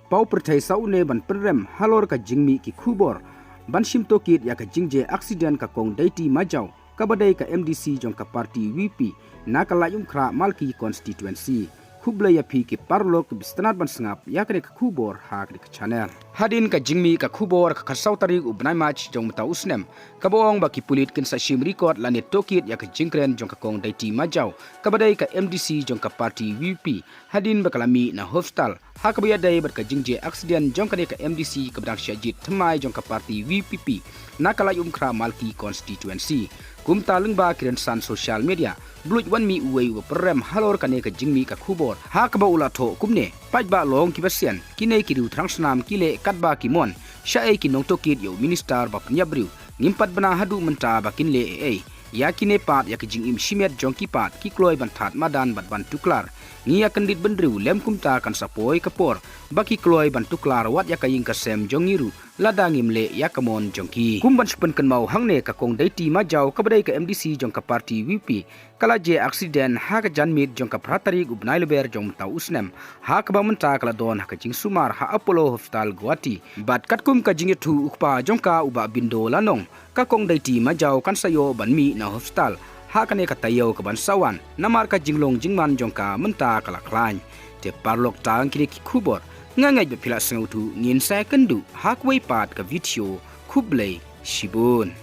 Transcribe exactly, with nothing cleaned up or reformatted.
paw pyrthei sa une ban pynrem halor ka jingmih ki khubor ban shim tohkit ïa ka jingjia accident ka Kong Daiti Majaw, kaba dei ka M D C jong ka party V P na ka Laitumkhrah Malki constituency. Khublei ïa phi ki paralok kiba sngewtynnad ban sngap ïa kane ka khubor ha kane ka channel. Hadien ka jingmih ka khubor ka khatsaw tarik u bnai March jong mynta u snem, kaba ong ba ki pulit kin sa shim record lane tohkit ïa ka jingkren jong ka Kong Daiti Majaw, kaba dei ka M D C jong ka party V P, hadien ba ka la mih na hospital ha kaba ïadei bad ka jingjia accident jong kane ka M D C kaba dang shah jied thymmai jong ka party V P P na ka Laitumkhrah Malki constituency. Kumta lyngba ki rynsan social media, bluit wan mih uwei uba pynrem halor kane ka jingmih ka khubor ha kaba u la thoh kumne: Paidbah long kiba sian, kine ki riew thrang snam ki leh katba ki mon. Shaei ki nongtohkit ïa u minister ba pynïap briew, ngim pat bna haduh mynta ba kin leh ei ei. Ïa kine pat ïa ka jingim shimet jong ki pat ki kloi ban thad madan bad ban tuklar. Ngi ïa kyndit bynriew lem kumta kan sa poi ka por ba ki kloi ban tuklar wat ïa ka ïing ka sem jong ngi ruh lada ngim leh ïa ka mon jong ki. Kum ban shu pynkynmaw hangne, ka Kong Daiti Majaw kaba dei ka M D C jong ka party V P ka la jia accident ha ka janmiet jong ka phra tarik u bnai Lber jong mynta u snem, ha kaba mynta ka la don ha ka jingsumar ha Apollo Hospital Guwahati. Bad katkum ka jingïathuh u kpa jong ka u Bah Bindo Lanong, ka Kong Daiti Majaw kan sa ïoh ban mih na hospital ha kane ka taïew ka ban sa wan, namar ka jinglong jingman jong ka mynta ka la khlaiñ. Te paralok, tang kine ki khubor, nga ngeit ba phi la sngewthuh, ngin sa ïakynduh ha kawei pat ka video. Khublei shibun.